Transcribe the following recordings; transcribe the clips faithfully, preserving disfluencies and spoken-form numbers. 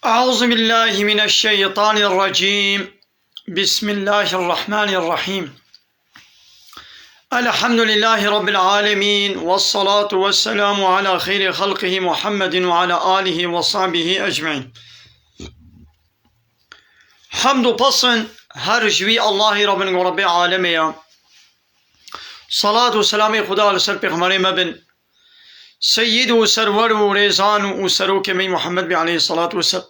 أعوذ بالله من الشيطان الرجيم. بسم الله الرحمن الرحيم. الحمد لله رب العالمين، والصلاة والسلام على خير خلقه محمد وعلى آله وصحبه أجمعين. Hemd û pesn her ji wî Allahî Rabbin ku Rebbê alemê ya. Salat û selamê Xuda li ser pêxemberê me bin. Seyyid û serwer û rêzan û serokê me Muhammed bî aleyhi salatu ve selam.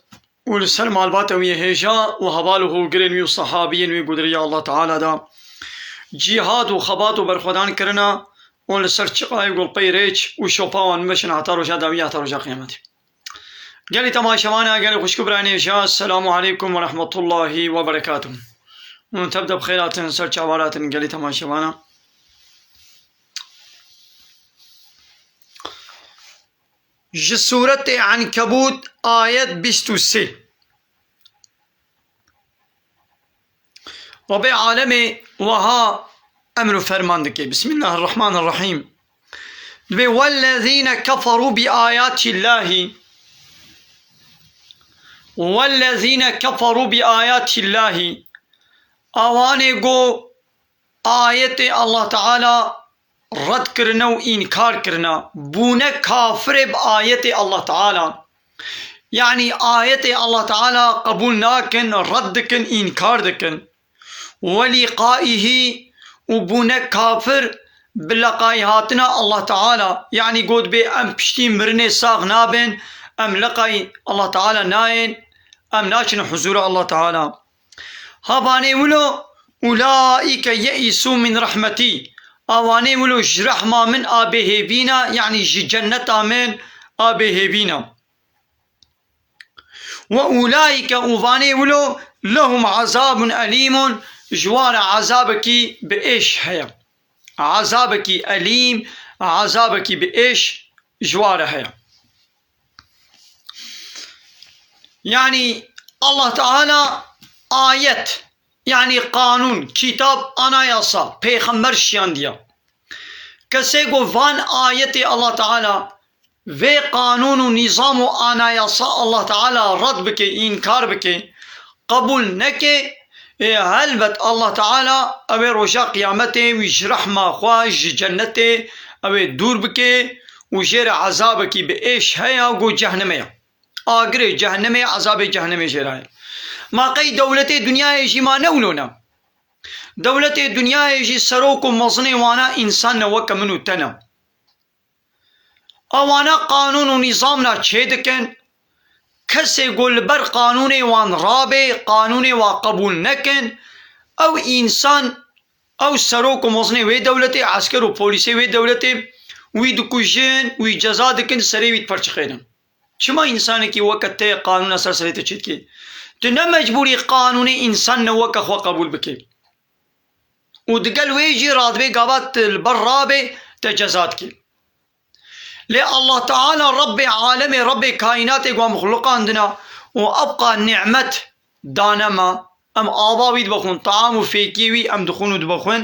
Û li ser malbata wî hêja û heval û hogirên wî û sehabiyên wî gudirî ya Allah Teala da cîhad û xebat û berxwedan kirina û li ser çiqayê gulpey rêç û şopa wan meşin heta roja dawî heta roja qiyametê. Gelî temaşevana, gelî xwişk û birayên hêja, Esselamu aleykum ve rahmetullahi ve berekatuh. Hûn tev de bi xêr hatin, ser çava hatin, gelî temaşevana. Ji Sûretê Enkebût, ayet bîst û sê. Rebbê alemê wiha emr û ferman dike. Bismillahirrahmanirrahîm. Dibê: "Wellezîne keferû bi ayatillahî." "Wellezîne keferû bi ayatillahî." Awanê ku ayetê Allah Teala red kirine û înkar kirine, bûne kafirê bi ayetê Allah Teala. Yanî ayetê Allah Teala qebûl nakin, red dikin, înkar dikin. "Ve liqaîhî", û bûne kafir bi leqayî hatina Allah Teala. Yanî got bê em piştî mirinê sax nabin, em leqayî Allah Teala nayên, em naçin huzûra Allah Teala. Havanê wilo, "Ulaîke yeîsû min rehmetî." Awanê wilo ji rehma min a bêhêvîna, yanî ji cenneta min a bêhêvîna. "Ve ulaîke", û vanê wilo, "lehum azabun elîmun", ji wan re azabekî bi êş heye. Azabekî elîm, azabekî bi êş ji wan re heye. Yanî Allah Teala ayet, yanî qanûn, kitab, anayasa, pêxember şiyandiya. Kesê ku van ayetê Allah Teala, vê qanûn û nîzam û anayasa Allah Teala red bike, înkar bike, qebûl neke, ê, helbet Allah Teala ew ê roja qiyametê wî ji rehma xwe, ji cennetê ew ê dûr bike û jê re ezabekî bi êş heye ku cehnemê ye. Agirê cehnemê, ezabê cehnemê jê re heye. Ma qey dewletê dinyayê jî ma ne wilo ne? Dewletê dinyayê jî serok û mezinê wana însan ne weke min û te ne. Ewana qanûn û nîzamna çêdikin, kesê ku li ber qanûnê wan rabe, qanûnê wan qebûl nekin, ew însan, ew serok û mezinê wê dewletê, esker û polîsê wê dewletê, wî dikujin, wî ceza dikin, serê wî diperçiqênin. Çima însanekî weke te qanûna ser serê te çêdikê? Tu ne mecbûrî qanûnê însan ne weke xwe qebûl bikê. Û digel wê jî radibê gava tu li ber rabê te ceza dikî. Lê Allah Teala Rebbê alemê, Rebbê kaînatê ku em xuluqandina û ebqa nîmet dane me, em ava wî dibixwin, taam û fêkiyê wî em dixwin û dibixwin.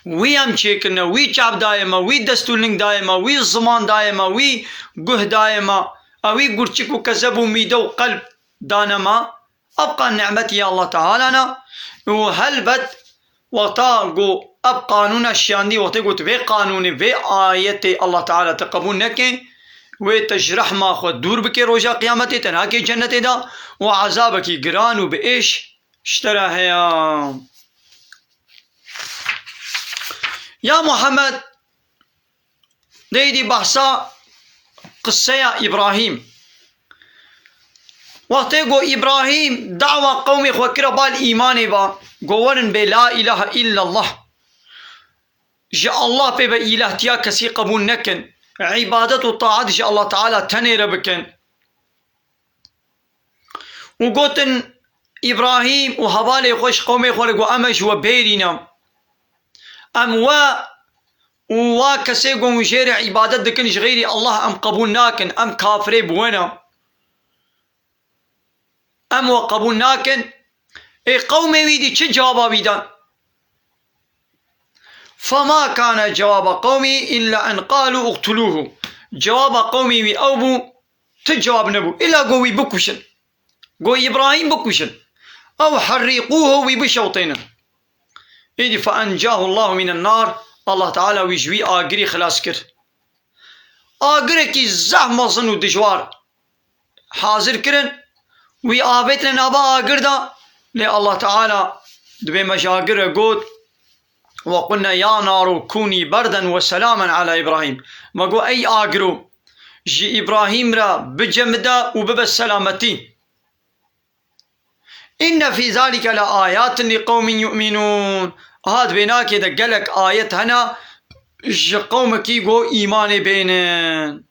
Wî em çêkirine, wî çav daye me, wî dest û ling daye me, wî ziman daye me, wî guh daye me, ewî gurçik û kezeb û mîde û qelb dane me. Ebqa nîmetî ya Allah Teala ne û helbet wexta ku ev qanûna şiyandî, wextê ku tu vê qanûnê, vê ayetê Allah Teala te qebûl neke, wê te ji rehma xwe dûr bike roja qiyametê, te nake cennetê de û ezabekî giran û bi êş ji te re heye. Ya Muhammed, Deydî behsa qiseya Îbrahîm. Wextê ku Îbrahîm dawa qewmê xwe kira bal îmanê ba, ku werin bê la îlahe îllallah. Ji Allah pê ve îlah tiya kesî qebûl nekin. Îbadet û taat ji Allah Teala tenê re bikin. Û gotin, Îbrahîm û hevalê xwe ji qewmê xwe re got, em e ji we bêrî ne. Em we û wa kesê ku hûn jê re îbadet dikin ji xeyrî Allah em qebûl nakin, em kafirê bi we ne. Em we qebûl nakin. Ê qewmê wî dî çi cewaba wî dan? فما كان جواب قومه إلا أن قالوا اقتلوه. Cewaba qewmê wî ew bû, Ti cewab nebû. Îla go wî bikuşin. Go Îbrahîm bikuşin. Ew herrîqûhu, wî bişewtênin. Îdî fe encahu Allahu mînen nar. Allah Teala wî ji wî agirî xilas kir. Agirekî zehf mezin û dijwar hazir kirin. Wî avêtine nava agir de. Lê Allah Teala dibê me ji agir re got, "Ve qulna ya naru kûnî berden ve selamen ala Îbrahîm." Me got, "Ey agiro, ji Îbrahîm re bicemide û bibe selametî." "Inne fî zalike le ayatin li qewmin yu'minûn." Aha, di vênakê de gelek ayet hene ji qewmekî go îmanê bênin.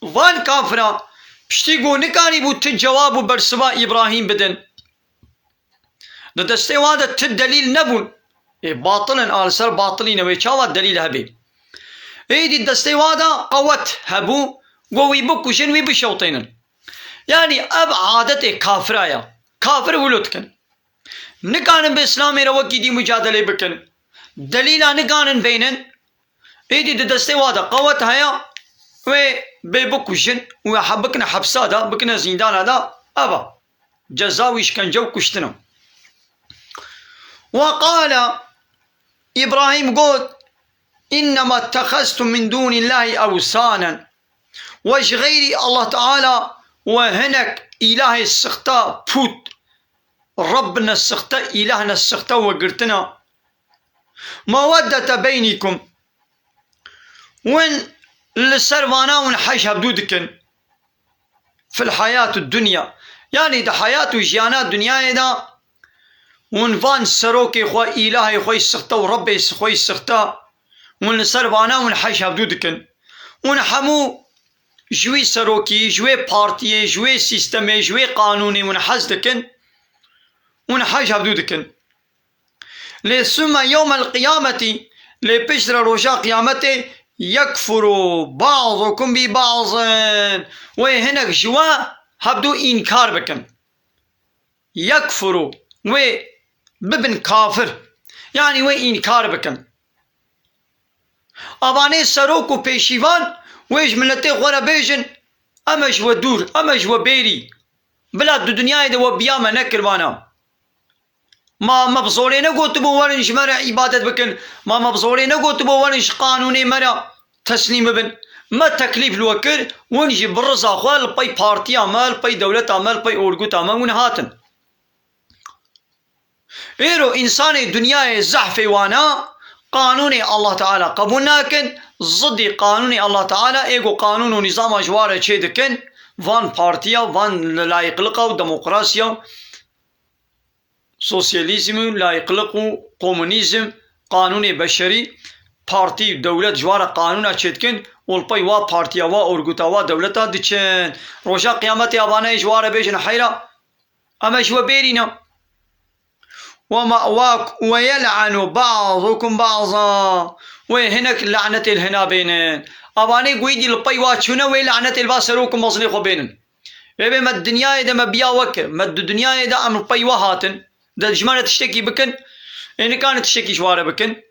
Van kafira piştî go nikarîbû ti cewab û bersiva Îbrahîm bidin. Di destê wa de ti delîl nebûn. Ê batil in, a li ser batilî ne, wê çawa delîl hebê? Êdî destê wa de qewet hebû, go wî bikujin, wî bişewtênin. Yanî ev adetê kafira ya. Kafir wilo dikin. Nikanin bi Îslamê re wekî dî mucadelê bikin. Delîla nikanin bênin. Êdî di destê wa de qewet heye, wê bê bikujin, wê he-, bikine hepsa de, bikine zîndana de, eva. Ceza wî îşkence û kuştin e. Ve qale, Îbrahîm got, "Înnema ittexeztum min dûnîllahî ewsanen." We ji xeyrî Allah Teala we hinek îlahê sixte, pût, Reb ne sixte, îlah ne sixte we girtina. Meweddete beynîkum. Win li ser vana win hej hevdû dikin. Fil hayatid dunya. Yanî di hayat û jiyana dinyayê de win van serokê xwe, îlahê xwe yî sixte û Rebbê xwe yî sixte, win li ser vana win hej hevdû dikin. Win hemû ji wî serokî, ji wê partiyê, ji wê sîstemê, ji wê qanûnê win hez dikin. Win hej hevdû dikin. Lê sume yewmel qiyametî, lê piştre roja qiyametê, yekfuru ba'dukum bi ba'din. Wê hinek ji we hevdû înkar bikin. Yekfuru, wê bibin kafir. Yanî wê înkar bikin. Avanê serok û pêşîvan wê ji miletê xwe re bêjin, "Em e ji we dûr, em e ji we bêrî. Bila di dinyayê de we biya me nekir vana." Ma me bi zorê negotibû werin ji me re îbadet bikin? Ma me bi zorê negotibû werin ji qanûnê me re teslîm bibin? Me teklîf li we kir, win jî bi riza xwe li pey partiya me, li pey dewleta me, li pey orguta me win hatin. Îro însanê dinyayê zehfê wana qanûnê Allah Teala qebûl nakin, zidî qanûnê Allah Teala ê ku qanûn û nîzama ji wa re çê dikin, van partiya, van layiqliqa û demokrasiya, sosyalîzm û layiqliq û komunîzm, qanûnê beşerî, partî û dewlet ji wa re qanûna çêdikin û li pey wa partiya, wa orguta, wa dewleta diçin. Roja qiyametê avanayê ji wa re bêjin heyra, em e ji we bêrî ne. Ve ma'wak-, ve yel'anu ba'dukum ba'za. Wê hinek lanetê li hina bênin. Avanê ku êdî li pey wa çûne, wê lanetê li va serok û mezinê xwe bênin. Ê bê me di dinyayê de me biya we kir. Me di dinyayê de em li pey we hatin. De ji me re tiştekî bikin. Ê nikarin tiştekî ji wa re bikin.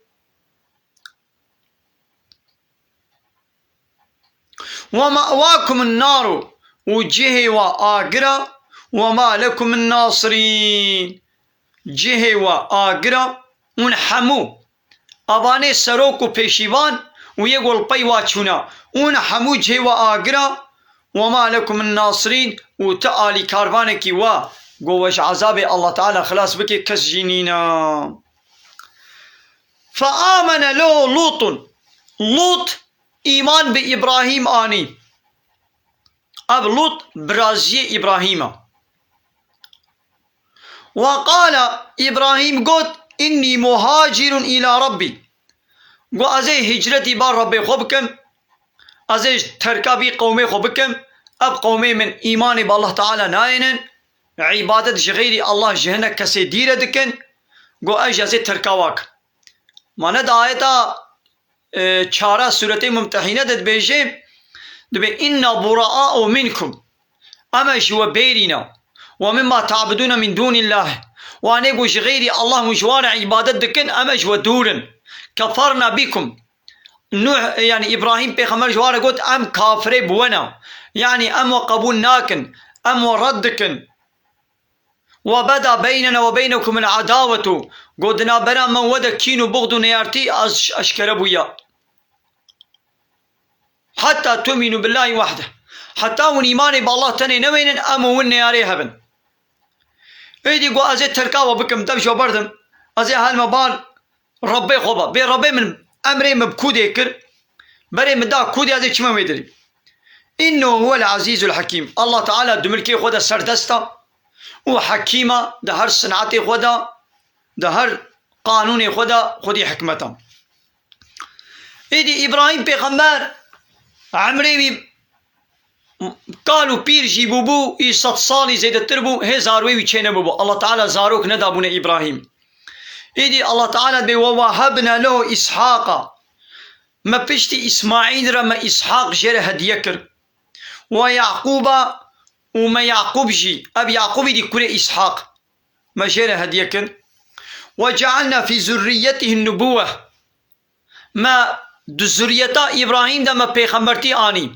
Ve ma'wakumun naru, û cihê we agir e, ve ma lekum min nasirîn. Cihê we agir e, hûn hemû, avanê serok û pêşîvan û yê ku li pey wa çûne, hûn hemû cihê we agir e, ve ma lekum min nasirîn, û ti alîkarvanekî we, ku we ji ezabê Allah Teala xilas bike, kes jî nîne. Fe amene lehu Lûtun. Lût îman bi Îbrahîm anî. Ev Lût biraziyê Îbrahîm e. Ve qale, Îbrahîm got, "Înnî muhacirun îla Rebbî." Got, "Ez ê hicretî ba Rebbê xwe bikim. Ez ê ji terka vî qewmê xwe bikim. Ev qewmê min îmanê bi Allah Teala nayênin. Îbadet ji xeyrî Allah ji hinek kesê dî re dikin. Got, ez jî ez ê terka wa kim." Ma ne di ayeta, e, çara Sûretê Mumtehîne de dibêje, dibê, "Inna bura'a'u minkum." Em e ji we bêrî ne. "Ve mimma ta'budûne min dûnîllah." Wanê ku ji xeyrî Allah hûn ji wan re îbadet dikin, em e ji we dûr in. "Keferna bikum." Nuh, yani Îbrahîm pêxember ji wan re got, "Em kafirê bi we ne. Yani em we qebûl nakin. Em we red dikin. Ve beda beynena ve beynekumul adawetu." Got, "Di navbera me we de kîn û buxd û neyartî aş-, eşkere bûye. Heta tu'minu billahi wahde. Heta hûn îmanê bi Allah tenê newênin, em û hûn neyarê hebin." Êdî got, "Ez ê terka we bikim, dev ji we berdim. Ez ê helme bal Rebbê xwe be. Bê Rebbê min emrê min bi kûdê kir. Berê min da kûdê, ez ê çime wê dirî." Innehu huwel azîzul hekîm. Allah Teala di milkê xwe de serdest e û hekîm e, di her sinetê xwe de, di her qanûnê xwe de xwedî hikmet e. Êdî Îbrahîm pêxember emrê wî kal û pîr jî bûbû, î sed salî zêdetir bû, hê zarwê wî çênebûbû. Allah Teala zarok nedabûne Îbrahîm. Êdî Allah Teala dibê, "Ve wehebne lehu Îshaqa." Me piştî Îsmaîl re me Îshaq jê re hediye kir. "Ve Yaqûba", û me Yaqûb jî, ev Yaqûbî dî kurê Îshaq, me jê re hediye kir. "Ve cealna fî zurriyetihî nubuwe." Me di zuriyeta Îbrahîm de me pêxembertî anî.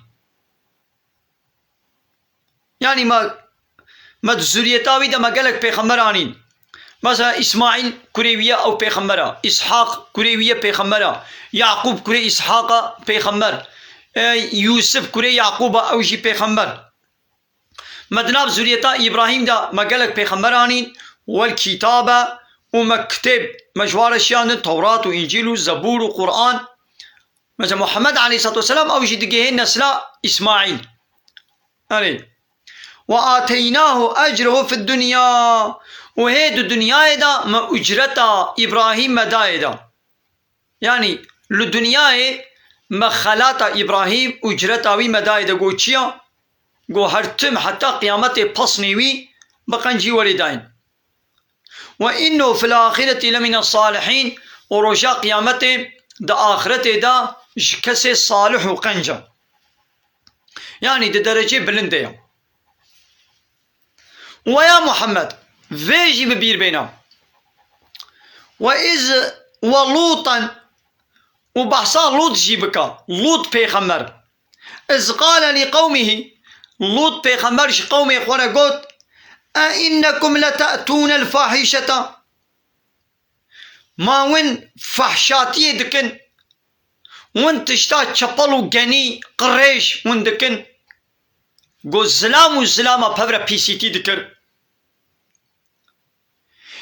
Yanî me, me di zuriyeta wî de me gelek pêxember anîn. Mesela Îsmaîl kurê wî ye, ew pêxember e. Îshaq kurê wî ye, pêxember e. Yaqûb kurê Îshaq e, pêxember. E, Yûsif kurê Yaqûb e, ew jî pêxember. Me di nav zuriyeta Îbrahîm de me gelek pêxember anîn, wel kîtabe û me kitêb me ji wan re şiyandin, Tewrat û Încîl û Zebûr û Quran. Mesela Muhammed aleyhisselatu vesselam ew jî digihê nesla Îsmaîl. Erê. "Ve ateynahu ecrehu fid dunya." Û hê di dinyayê de me ucreta Îbrahîm me dayê de. Yanî li dinyayê me xelata Îbrahîm, ucreta wî me dayê de, got çi ya? Got her tim heta qiyametê pesnê wî bi qencî welê dayîn. "Ve innehu fil axireti lemine salihîn." Û roja qiyametê di axiretê de ji kesê salih û qenc e. Yanî di derecê bilind de ye. Ve ya Muhammed, vê jî bi bîr bêne. "Ve iz ve Lûtan", û behsa Lût jî bike. Lût pêxember. "Iz qale li qewmihî", Lût pêxember ji qewmê xwe re got, "E innekum lete'tûnel fahîşete." Ma hûn fehşatiyê dikin, hûn tişta çepel û genî, qirêj hûn dikin. Got, zilam û zilama pevre pîsîtî dikir.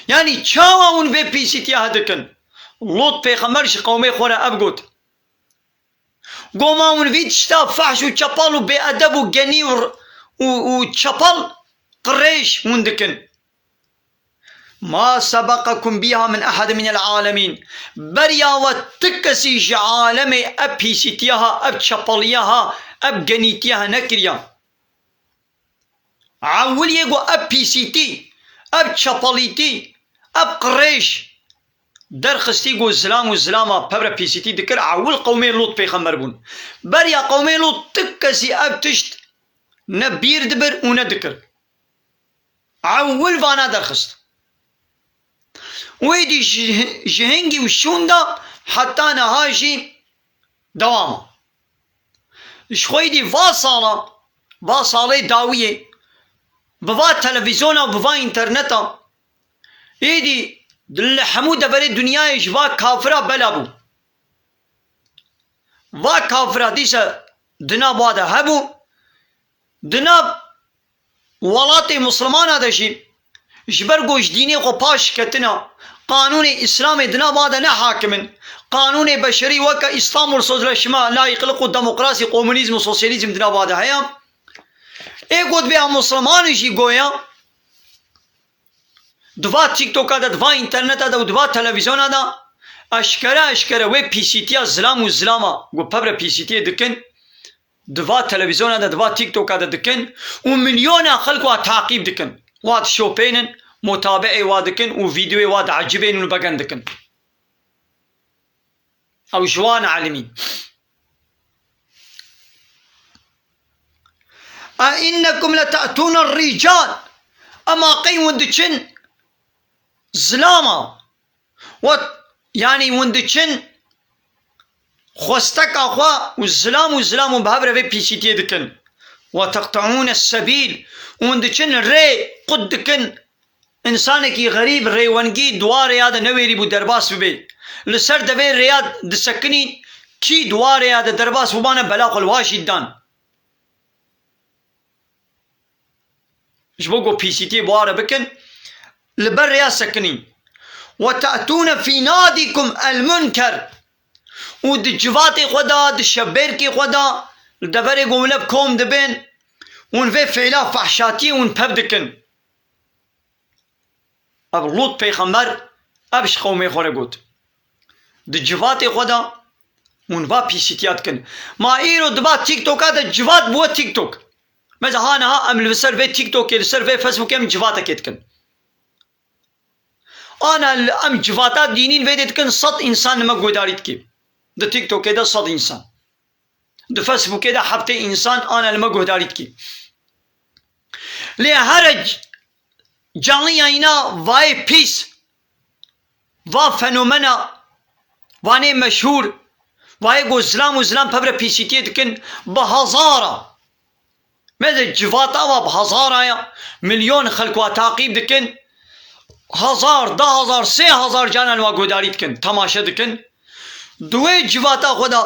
Yanî çawa hûn vê pîsîtiya he dikin? Lût pêxember ji qewmê xwe re ev got. Got, ma hûn vî tişta fehş û çepal û bêedeb û genî û, û, û çepal qirêj hûn dikin. "Ma sebeqekum biha min ehad minel alemîn." Beriya we ti kesî ji alemê ev pîsîtiya ha, ev çepaliya ha, ev genîtiya ha nekiriya. Ewil yê ku ev pîsîtî, ev çepalîtî, ev qirêj derxistî ku zilam û zilama pevre pîsîtî dikir, ewil qewmê Lût pêxember bûn. Beriya qewmê Lût ti kesî ev tişt ne bîr dibir û ne dikir. Ewil vana derxist. Wê dî ji, ji hingî û şûnda heta niha jî dewam e. Ji xwe dî va sala, va salê dawiyê, bi va televîzyona û bi va înterneta, êdî li hemû deverê dinyayê ji va kafira bela bû. Va kafira dîse di nav wa de hebû, di nav welatê misilmana de jî ji ber ku ji dînê xwe paş ketine, qanûnê Îslamê di nav wa de ne hakim in. Qanûnê beşerî weke Îstanbul Sözleşme, layîqlik û demokrasî, komunîzm û sosyalîzm di nav wa de heye. Ê ku divê em misilmanî jî goya, di va TikToka de, di va înterneta de û di va televîzyona de eşkere eşkere wê pîsîtiya zilam û zilama ku pevre pîsîtiyê dikin, di va televîzyona de, di va TikToka de dikin û milyona xelk wa taqîb dikin. Wa dişopênin, mutabeê wa dikin û vîdeoyê wa diecibênin û begen dikin. Ew ji wan alimî. "A innekum lete'tûne rîcal." Ema qey hûn diçin zilama. Wat, yanî hûn diçin xwesteka xwe û zilam û zilam û bi hev re vê pîsîtiyê dikin. Ve teqteûne sebîl, û hûn diçin rê qut dikin, însanekî xerîb rêwengî di wa rêya de newêrîbû derbas bibe. Li ser devê rêya disekinîn, kî di wa rêya de derbas bûbane bela xwe li wa jî didan. Ji bo ku pîsîtiyê bi wa re bikin, li ber rêya sekinîn. Ve te'tûne fî nadîkum el munker. Û di civatê xwe de, di şevbêrkê xwe de, li deverê ku hûn li bi kom dibin, hûn vê fêla fehşatiyê hûn pev dikin. Ev Lût pêxember ev ji qewmê xwe re got. Di civatê xwe de hûn va pîsîtiya dikin. Ma îro diba TikToka de civat bûye TikTok. Mesela ha niha em li ser vê TikTokê, li ser vê Facebookê em civatekê dikin. Ana li em civata dînîn vê dê dikin sed însan li me guhdarî dikî. Di TikTokê de sed însan. Di Facebookê de heftê însan ana li me guhdarî dikî. Lê here c-, canlı yayına vayê pîs, va fenomena, vanê meşhûr, vayê ku zilam û zilam pevre pîsîtiyê dikin, bi hezara. Meze civata wa bi hezara ya, milyon xelk wa taqîb dikin, hezar, deh hezar, sê hezar canan wa guhdarî dikin, temaşe dikin. Di wê civata xwe de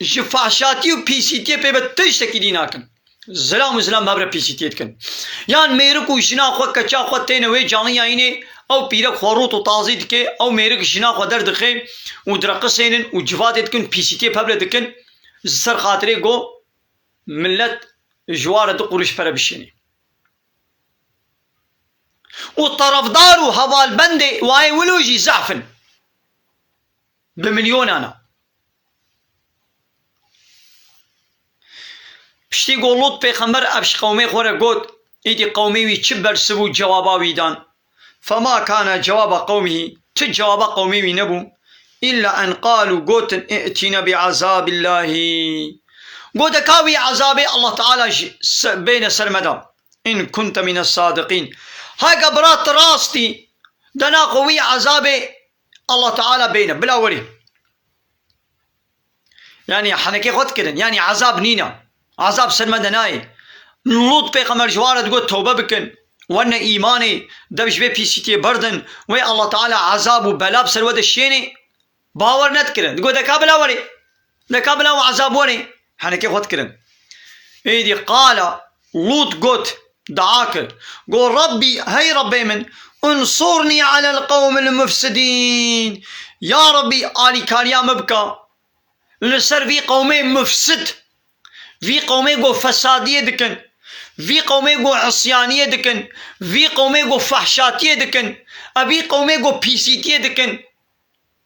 ji fahşatî û pîsîtiyê pê ve tiştekî dî nakin. Zilam û zilam hev re pîsîtiyê dikin. Yan mêrik û jina xwe, keça xwe têne wê canlı yayînê, ew pîrek xwe rût û tazî dike, ew mêrik jina xwe derdixe û direqisênin û civatê dikin, pîsîtiyê pevre dikin, ji ser xatirê go millet ji wa re du qurûş pere bişênê. Û terefdar û hevalbendê wayê wilo jî zehf in. Bi milyonan e. Piştî ku Lût pêxember ev ji qewmê xwe re got, îdî qewmê wî çi bersiv û cewaba wî dan? Fema kana cevaba qewmihî, ti cevaba qewmê wî nebû, îlla en qalû, gotin, î'tîne bi ezabillahî. Got, de ka wî ezabê Allah Teala ji se-, bêne ser me de. In kunte mine sadiqîn. Heke bira tu rast î, de naxwe wî ezabê Allah Teala bêne, bila werî. Yanî henekê xwe dikirin. Yanî ezab nîne. Ezab ser me de nayê. Lût pêxember ji wan re digot, tewbe bikin. Werne îmanê, dev ji vê pîsîtiyê berdin. Wê Allah Teala ezab û bela bi ser we de şênê. Bawer nedikirin. Digot, de ka bila werê. De ka bila we ezab werê. Henekê xwe dikirin. Êdî qala, Lût got, dua kir. Got, Rabbî, hey Rabbê min, unsurnî alel qewmil mufsidîn. Ya Rabbî, alîkariya min bike li ser vî qewmê mufsid, vî qewmê ku fesadiyê dikin, vî qewmê ku isyaniyê dikin, vî qewmê ku fehşatiyê dikin, e vî qewmê ku pîsîtiyê dikin.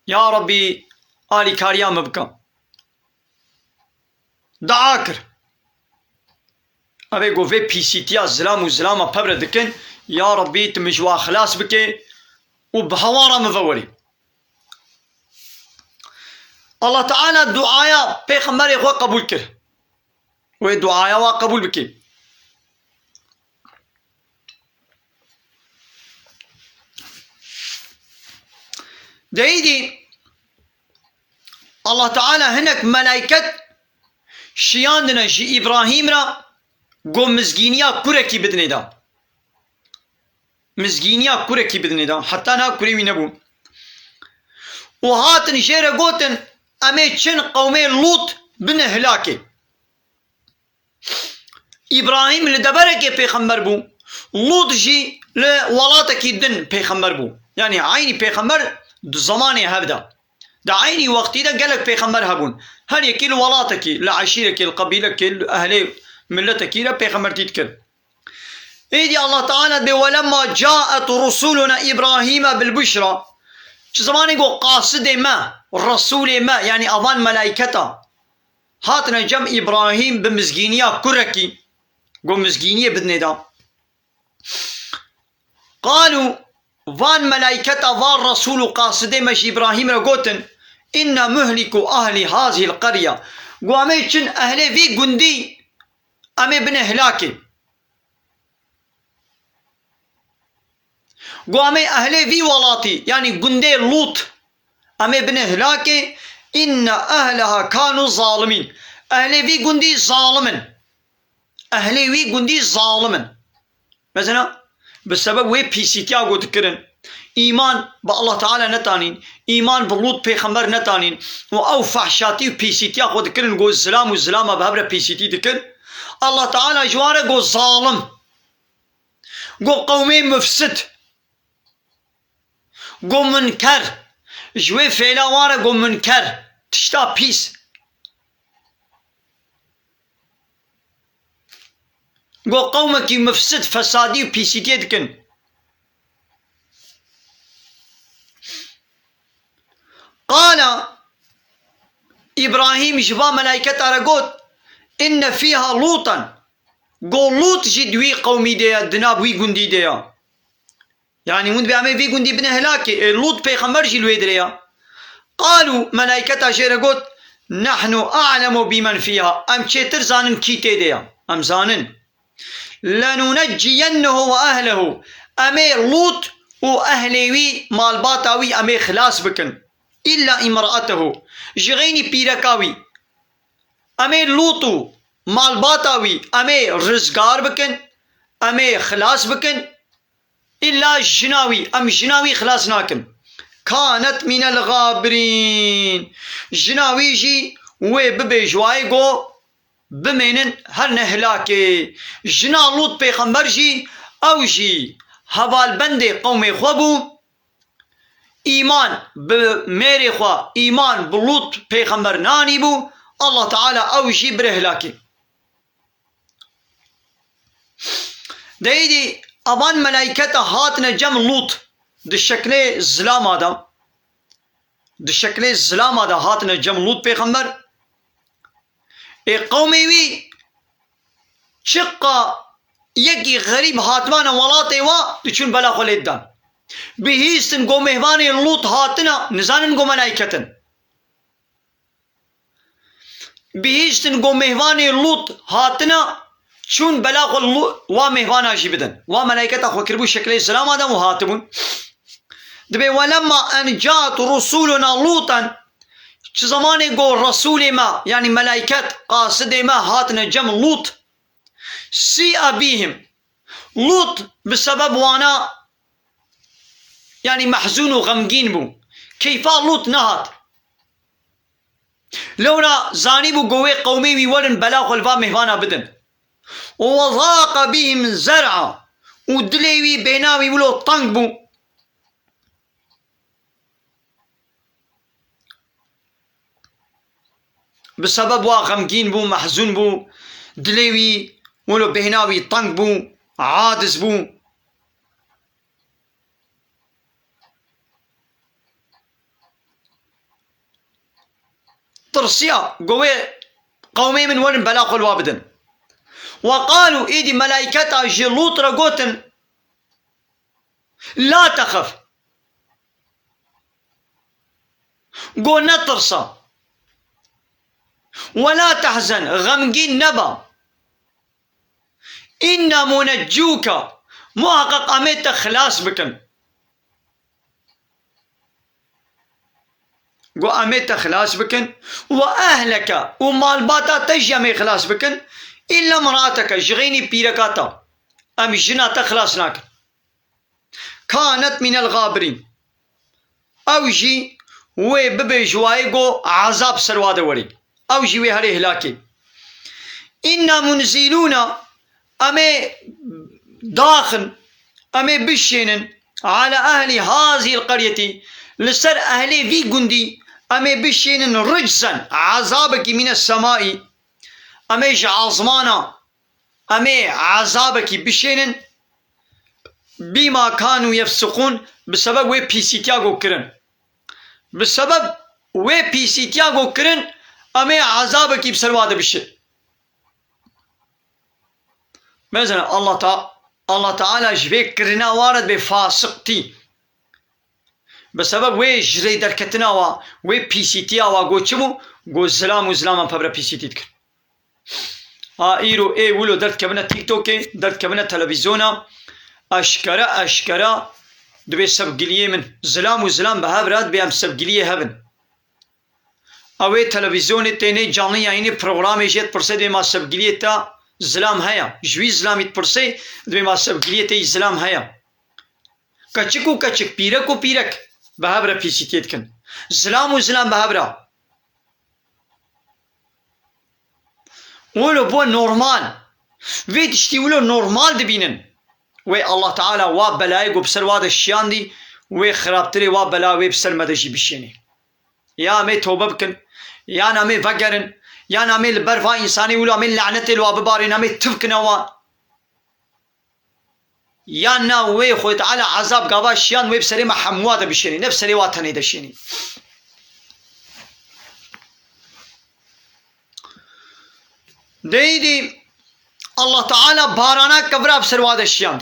Ya Rabbî, alîkariya min bike. Dua kir. Ev ê ku vê pîsîtiya zilam û zilama pevre dikin, ya Rabbî, tu min ji wa xilas bike û bi hewara min ve werî. Allah Teala duaya pêxemberê xwe qebûl kir. Wê duaya wa qebûl bike. Deyîdî Allah Teala hinek melayket şiyandine ji Îbrahîm re, go mizgîniya kurekî bidinê de. Mizgîniya kurekî bidinê de. Heta na kurê wî nebû. Û hatin jê re gotin, em ê çin qewmê Lût bine hilakê. Îbrahîm li deverekê pêxember bû, Lût jî li welatekî din pêxember bû. Yanî eynî pêxember di zemanê hev de. Di eynî wextî de gelek pêxember hebûn. Her yekî li welatekî, li eşîrekê, li qebîlekê, li ehlê miletekî re pêxembertî dikir. Êdî Allah Teala dê, "Welemma caet rusuluna Îbrahîme bil buşra." Çi zemanê ku qasidê me, resûlê me, yanî avan melayketa, hatine cem Îbrahîm bi mizgîniya kurekî, ku mizgîniyê bidinê da. Qalû, van melayketa, van resûl û qasidê me ji Îbrahîm re gotin, "Inna muhliku ahli hazihil qarya." Ku em ê çin ehlê vî gundî, em ê bine hilakê. Ku em ê ehlê vî welatî, yanî gundê Lût, em ê bine hilakê, inne ehleha kanu zalimîn. Ehlê vî gundî zalim in. Ehlê wî gundî zalim in. Mesela, bi sebeb wê pîsîtiya ku dikirin, îman bi Allah Teala netanîn, îman bi Lût pêxember netanîn û ew fehşatî û pîsîtiya xwe dikirin, ku zilam û zilama bi hev re pîsîtî dikin. Allah Teala ji wan re got zalim, got qewmê mufsid, got munker. Ji wê fêla wan re got munker, tişta pîs. Got qewmekî mifsid, fesadî û pîsîtiyê dikin. Qala Îbrahîm ji va melayketa re got, inne fîha Lûtan. Got Lût jî di wî qewmî de ye, di nav wî gundî de ye. Yanî hûn dibê em ê vî gundî bine hilakê. Ê Lût pêxember jî li wê dirê ya. Qalû, melayketa jê re got, nehnu a'lemu bimen fîha. Em çêtir zanin kî tê de ya. Em zanin. Lenunecciyennehu ve ehlehu. Em ê Lût û ehlê wî, malbata wî em ê xilas bikin. Îlla imra'atehu. Ji xeynî pîreka wî. Em ê Lût û malbata wî em ê rizgar bikin. Em ê xilas bikin. Îlla jina wî, em jina wî xilas nakin. Kanet mînel xabirîn. Jina wî jî wê bibê ji wayê go bimênin her ne hilakê. Jina Lût pêxember jî, ew jî hevalbendê qewmê xwe bû. Îman bi mêrê xwe, îman bi Lût pêxember nanîbû. Allah Teala ew jî bire hilakê. De êdî evan melayketa hatine cem Lût di şeklê zilama de, di şeklê zilama de hatine cem Lût pêxember. Ê qewmê wî çiqa yekî xerîb hatibane welatê wa diçûn bela xwe lê didan. Bihîstin go mêvanê Lût hatina, nizanin go melayket in. Bihîstin go mêvanê Lût hatina, çûn bela xwe Lû-, wa mêvana jî bidin. Wa melayketa xwe kiribû şeklê zilama de û hatibûn. Dibê, welemma en caet rusuluna Lûtan, çi zemanê go resûlê me, yanî melayket, qasidê me hatine cem Lût, sî'a bîhim. Lût bi sebeb wana, yanî mehzûn û xemgîn bû. Keyfa Lût nehat. Lewra zanîbû go wê qewmê wî werin bela xwe li va mêvana bidin. Û wezaqa bîhim zer'a. Û dilê wî, bêhna wî wilo teng bû. Bi sebeb wa xemgîn bû, mehzûn bû, dilê wî wilo bêhna wî teng bû, aciz bû. Tirsiya, go wê qewmê min werin bela xwe li wa bidin. Ve qalû, êdî melayketa ji Lût re gotin, la texef. Go netirsa. Ve la tehzen, xemgîn neba. Înna muneccûke, muheqeq em ê te xilas bikin. Go em ê te xilas bikin. Ve ehleke, û malbata te jî em ê xilas bikin. Îlla imraateke, ji xeynî pîreka te. Em jina te xilas nakin. Kanet mînel xabirîn. Ew jî wê bibê ji wayê go ezab ser wa de werê. Ew jî wê herê hilakê. Înna munzîlûna, em ê daxin, em ê bişênin, ala ehlî hazîl qeryetî, li ser ehlê vî gundî, em ê bişênin riczen, ezabekî mîne semaî, em ê ji azmana Em ê ezabekî bişênin, bîma kanû yefsiqûn, bi sebeb wê pîsîtiya ku kirin. Bi sebeb wê pîsîtiya ku kirin, em ê ezabekî bi ser wa de bişê. Mesela Allah Ta-, Allah Teala ji vê kirina wa re dibê fasiqtî. Bi sebeb wê ji rê derketina wa, wê pîsîtiya wa, got çi bû? Got zilam û zilaman pevre pîsîtî dikir. Ha îro ê wilo derdikevine TikTokê, derdikevine televîzyona, eşkere eşkere dibê sevgiliyê min. Zilam û zilam bi hev re dibê em sevgiliyê hev in. Ew ê televîzyonê tênê canlı yayınê programê jê dipirsê dibê ma sevgiliyê te zilam heye. Ji wî zilamî dipirsê dibê ma sevgiliyê te yî zilam heye. Keçik û keçik, pîrek û pîrek bi hev re pîsîtiyê dikin. Zilam û zilam bi hev re. Wilo bû normal. Vê tiştî wilo normal dibînin. Wê Allah Teala wa belayê ku bi ser wa de şiyandî, wê xirabtirê wa bela wê bi ser me de jî bişênê. Ya em ê tobe bikin, yan em ê vegerin, yan em ê li ber va însanê wilo em ê lanetê li wa bibarên, em ê tivkine wa. Yan na wê Xwedê Teala ezab gava şiyan wê bi serê me hemûwa de bişênî, ne bi serê wa tenê de şênî. Deyîdî Allah Teala barana kevira bi ser wa de şiyand.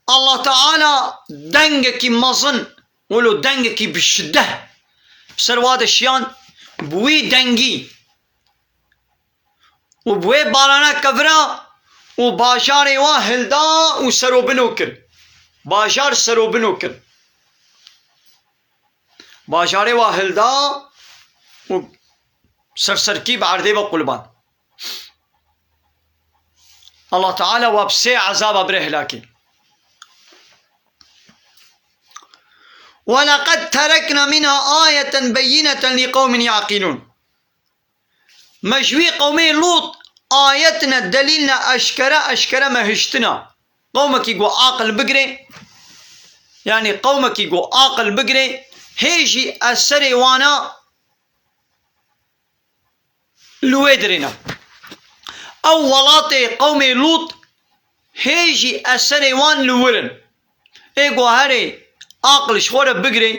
Allah Teala dengekî mezin, wilo dengekî bi şiddet bi ser wa de şiyand, bi wî dengî û bi wê barana kevira û bajarê wa hilda û serobino kir. Bajar serobino kir. Bajarê wa hilda û serserkî bi erdê ve quliband. Allah Teala wa bi sê ezaba bire hilakî. وَلَقَدْ تَرَكْنَا مِنْهَا آيَةً بَيِّنَةً لِقَوْمٍ يَعْقِلُونَ. Me ji wî qewmê Lût ayetine, delîlne eşkere eşkere me hiştina. Qewmekî ku aqil bigirê, yanî qewmekî ku aqil bigirê, hê jî eserê wana li wê dirê ne. Ew welatê qewmê Lût hê jî eserê wan li wir in. Ê ku herê aqil ji xwe re bigirê,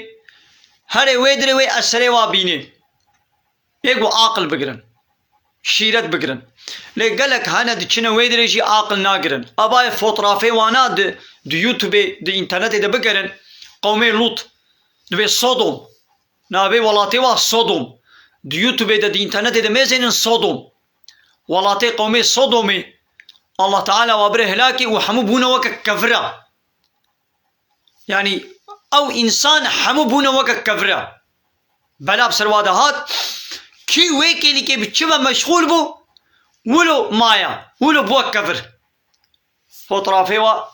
herê wê dirê wê eserê wa bînê. Ê ku aqil bigirin. Şîret bigirin. Lê gelek hene diçine wê dirê jî aqil nagirin. Abayê fotrafê wana di, di YouTubeê, di înternetê de bigerin, qewmê Lût dibê Sodom. Navê welatê wa Sodom. Di YouTubeê de, di înternetê de mêzênin Sodom. Welatê qewmê Sodomê Allah Teala wa bire hilakê û hemû bûne weke kevira. Yanî ew însan hemû bûne weke kevira. Bela bi ser wa de hat. Kî wê kêlîkê bi çi ve meşxûl bû, wilo maya, wilo bû wek kevir. Fotrafê wa,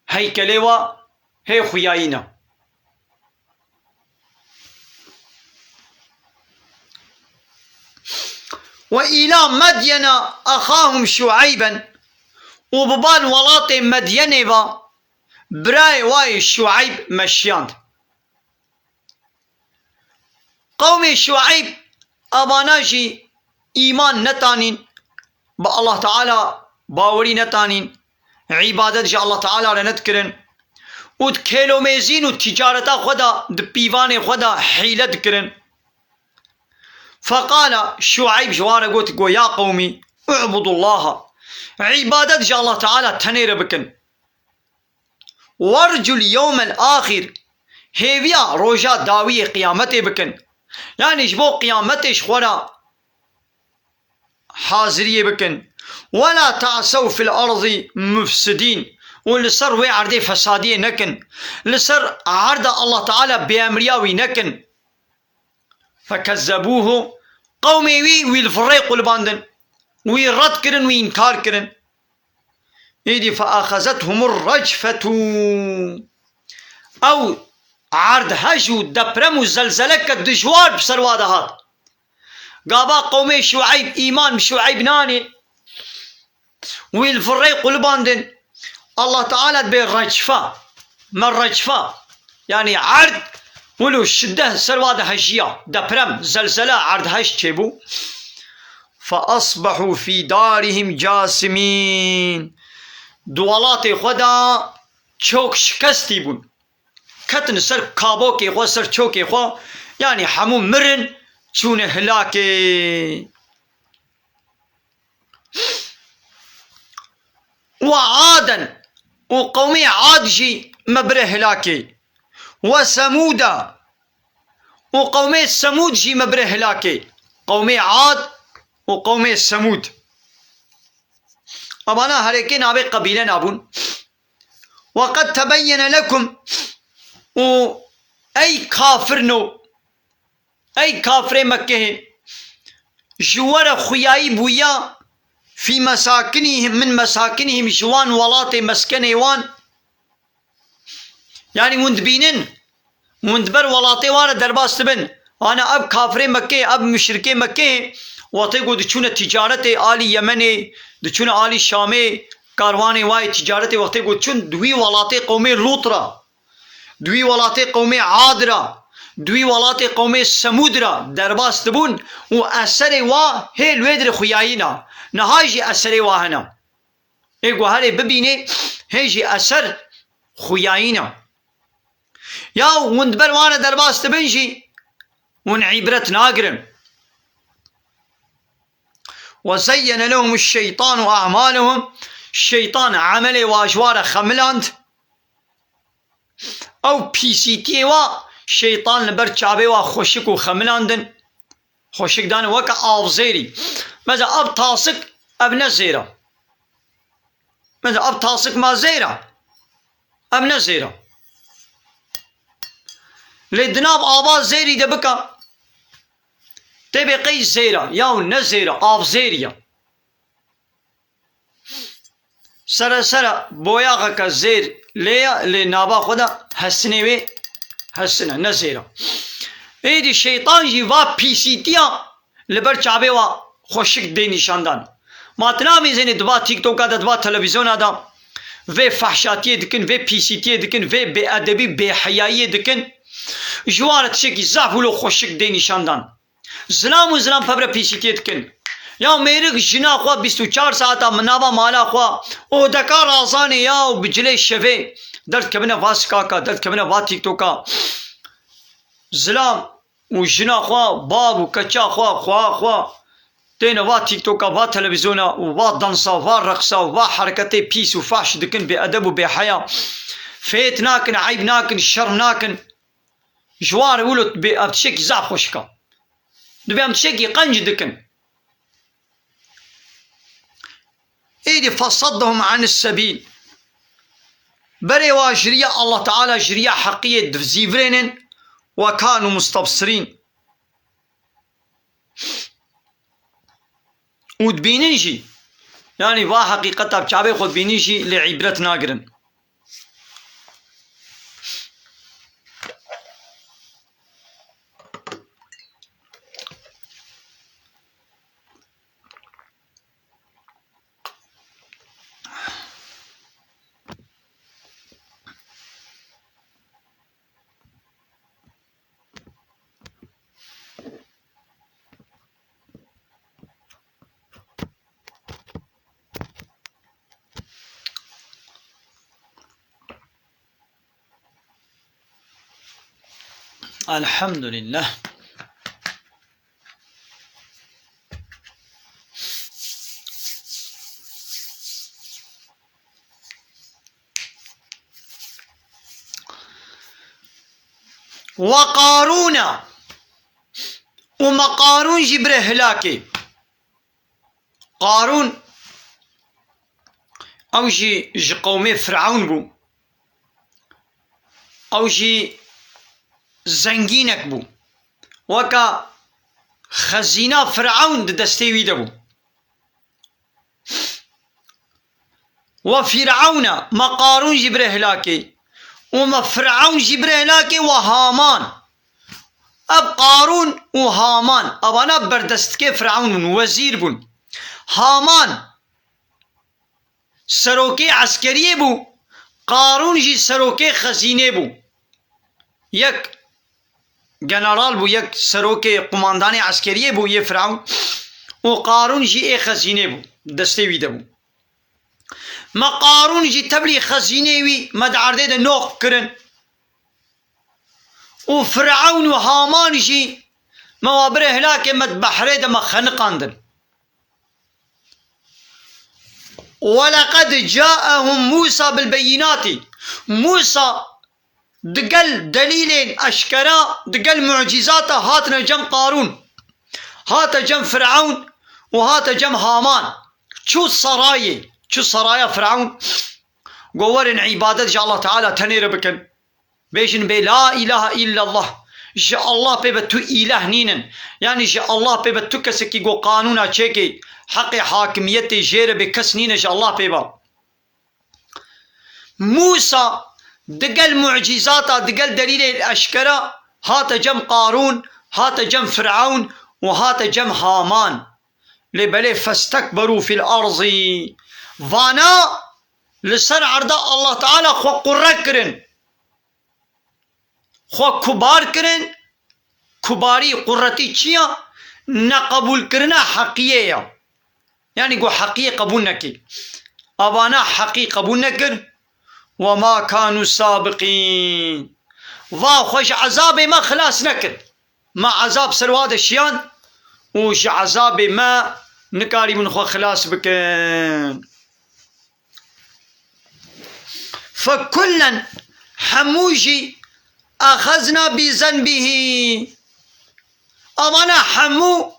heykelê wa, hê xuyayî ne. وَإِلَى مَدْيَنَ أَخَاهُمْ شُعَيْبًا. Û bi ban welatê Medyenê ve birayê wa yê Şueyb me şiyand. Qewmê Şueyb, evana jî îman netanîn, bi Allah Teala bawerî netanîn, îbadet ji Allah Teala re nedikirin û di kêlomêzîn û tîcareta xwe de, di pîvanê xwe de hîle dikirin. Feqala, Şueyb ji wan re got, got, "Ya qewmî, u'budullaha." Îbadet ji Allah Teala tenê re bikin. "Wercul yewmel axir." Hêviya roja dawiyê qiyametê bikin. Yanî ji bo qiyametê ji xwe re haziriyê bikin. "Wela ta'sew fil erdî mufsidîn." Û li ser wê erdê fesadiyê nekin. Li ser erda Allah Teala bêemriya wî nekin. Fekezzebûhu. Qewmê wî, wî li virê qulibandin. Wî red kirin, wî înkar kirin. Îdî feaxezethumur recfetu. Ew erdhej û deprem û zelzeleke dijwar bi ser wa de hat. Gava qewmê Şueyb îman bi Şueyb nanê. Wî li virê qulibandin. Allah Teala dibê recfa. Me recfa. Yanî erd wilo şiddet ser wa de hejiya. Deprem, zelzele, erdhej çêbû. Fe asbehu fî darihim casimîn. Di welatê xwe de çok şikestî bûn. Ketin ser kabokê xwe, ser çokê xwe, yanî hemû mirin, çûne hilakê. Ve Aden, û qewmê Ad jî me bire hilakê. Ve Semûda, û qewmê Semûd jî me bire hilakê. Qewmê Ad û qewmê Semûd. Evana herêkê navê qebîle nabûn. Ve qed tebeyyene lekum, û ey kafirno, Ey kafirê Mekkehê, ji we re xuyayî bûya, fî mesakinîhim min mesakinîhim, ji wan welatê meskenê wan. Yanî hûn dibînin, hûn di ber welatê wan re derbas dibin. Ana ev kafirê Mekkê, ev muşrikê Mekkê, wextê ku diçûne ticaretê alî Yemenê, diçûne alî Şamê, karwanê wayê ticaretê wextê ku diçûn di wî welatê qewmê Lût re, di wî welatê qewmê Ad re, di wî welatê qewmê Semûd re derbas dibûn û eserê wa hê li wê dirê xuyayîna. Niha jî eserê wa hene. Ê guherê bibînê, hê jî eser xuyayîna. Ya hûn di ber wan re derbas dibin jî, hûn îbret nagirin. وَزَيَّنَ لَهُمُ الشَّيْطَانُ أَعْمَالَهُمْ. Şeytan emelê wa ji wa re xemiland. Ew pîsîtiyê wa, şeytan li ber çavê wa xweşik û xemilandin. Xweşik dane weke avzêrî. Mesela ev tasik, ev ne zêr e. Mesela ev tasik ma zêr e. Ev ne zêr e. Lê di nav ava zêrî de bika. Tê bê qey zêr e. Yaw ne zêr e. Avzêrî ye. Sere sere boyaxeke zêr lê ye, lê nava xwe de hesinê wê hesine, ne zêr e. Êdî şeytan jî va pîsîtiya li ber çavê wa xweşik dê nîşandan. Ma tu namîzênê di va TikToka de, di va televîzyona de vê fehşatiyê dikin, vê pîsîtiyê dikin, vê bêedebî, bêheyayiyê dikin. Ji wan re tiştekî zaf wilo xweşik dê nîşandan. Zilam û zilam pevre pîsîtiyê dikin. Ya mêrik jina xwe bîst û çar saeta min nava mala xwe odeka razanê ya û bi cilê şevê derdikevine va sikaka, derdikevine va TikToka. Zilam û jina xwe, bav û keça xwe, xweha xwe têne va TikToka, va televîzyona û va dansa, va reqsa û va hereketê pîs û fahş dikin, bêedeb û bêheya. Fêt nakin, eyb nakin, şerm nakin. Ji wan re wilo dibê ev tiştekî zaf xweşik e. Dibê em tiştekî qenc dikin. Êdî فَصَدَّهُمْ عَنِ السَّبِيلِ. Berê wa ji riya Allah Teala, ji riya heqiyê dizîvirênin, وَكَانُوا مُسْتَبْصِرِينَ. Û dibînin jî. Yanî va heqîqeta bi çavê xwe dibînin jî lê îbret nagirin. Elhamdülillah. Ve Qarûna. Û me Qarûn jî bire hilakê. Qarûn, ew jî ji qewmê Firewn bû. Ew jî zengînek bû. Weka xezîna Firewn di destê wî de bû. Ve Fîrewn e, me Qarûn jî bire hilakê. Û me Firewn jî bire hilakê, ve Haman. Ev Qarûn û Haman, evana berdestikê Firewn bûn, wezîr bûn. Haman serokê eskeriyê bû, Qarûn jî serokê xezînê bû. Yek general bû, yek serokê qumandanê eskeriyê bû yê Firewn û Qarûn jî ê xezînê bû, destê wî de bû. Me Qarûn jî tevlî xezînê wî me di erdê de noq kirin. Û Firewn û Haman jî me wa bire hilakê me di behrê de me xeniqandin. وَلَقَدْ جَاءَهُمْ مُوسَى بِالْبَيِّنَاتِ. Mûsa digel delîlên eşkera, digel mucîzata hatine cem Qarûn. Hate cem Firewn û hate cem Haman. Çû sarayê, çû saraya Firewn. Go werin îbadet ji Allah Teala tenê re bikin. Bêjin bê la ilahe illallah. Ji Allah pê ve tu îleh nînin. Yanî ji Allah pê ve tu kesekî ku qanûna çêkê, heqê hakimiyetê jê re bê kes nîne ji Allah pê ve. Mûsa digel mucîzata, digel delîlê eşkera hate cem Qarûn, hate cem Firewn û hate cem Haman. Lê belê festekberû fîl erzî. Vana li ser erda Allah Teala xwe qurre kirin. Xwe kubar kirin, kubarî, quretî çi ya? Neqebûlkirina heqiyê ya. Yanî ku heqiyê qebûl nekî. Avana heqî qebûl nekir. Ve ma kanû sabiqîn. Va xwe ji ezabê me xilas nekir. Me ezab ser wa de şiyan û ji ezabê me nikarîbin xwe xilas bikin. Fekullen, hemû jî, exezna bi zenbihî. Amana hemû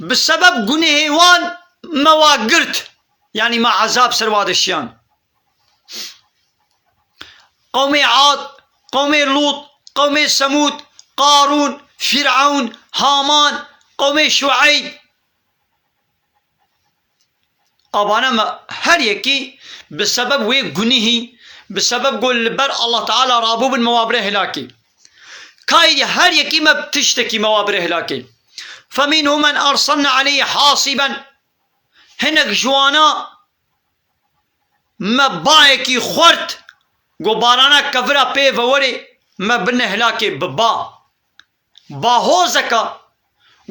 bi sebeb gunehê wan me wa girt. Yanî me ezab ser wa de şiyan. Qewmê Ad, qewmê Lût, qewmê Semûd, Qarûn, Fîrewn, Haman, qewmê Şueyb. Abana me her yekî bi sebeb wê gunihî, bi sebeb ku li ber Allah Teala rabûbin me wa bire hilakê. Kayî her yekî me tiştekî me wa bire hilakê. Feminhum men arsalna aleyhi hasiben. Hinek ji wana me bayekî xwert, ku barana kevira pê ve werê, me bine hilakê bi ba. Bahozeka,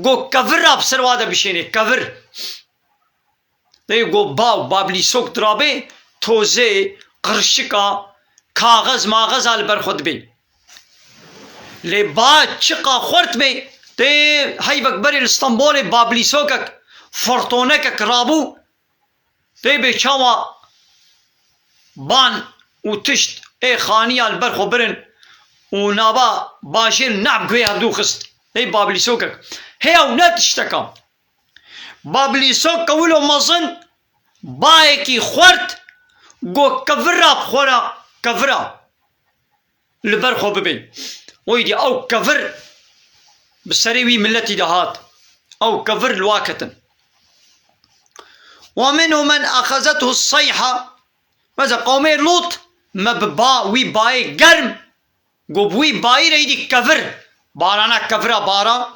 ku kevir ra bi ser wa de bişênê, kevir. Lê ku ba û bablîsok dirabê, tozê, qirşika, kaxez maxeza li ber xwe dibê. Lê ba çiqa xwert bê, tê heyvek berê li Stenbolê bablîsokek, firtonekek rabû, Tê bê çawa ban û tişt ê xaniya li ber xwe birin û nava bajêr nab guhê hevdû xist. Ê bablîsokek. Heya û ne tişteka. Bablîsok kewilo mezin bayekî xwert go kevira xwera kevira. Li ber xwe bibê. Oydî ew kevir bi serê wî miletî de hat. Ew kevir li wa ketin. Ve minhum men exezethu seyha. Mesela qewmê Lût me bi ba, wî bayê germ, go bi wî bayî re êdî kevir. Barana kevira bara.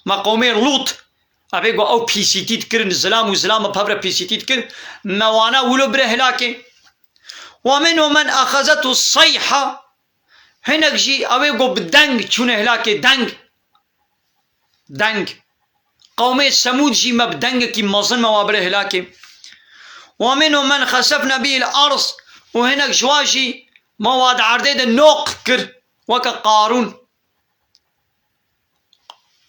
Me qewmê Lût, evê go ew pîsîtî dikirin, zilam û zilam me pevre pîsîtî dikir. Me wana wilo bire hilakê. Ve minhum men exezethu seyha. Hinek jî ew ê ku bi deng çûne hilakê, deng. Deng. Qewmê Semûd jî me bi dengekî mezin me wa bire hilakê. Ve minhum men xesefne bihil ard û hinek ji wa jî me wa di erdê de noq kir weke Qarûn.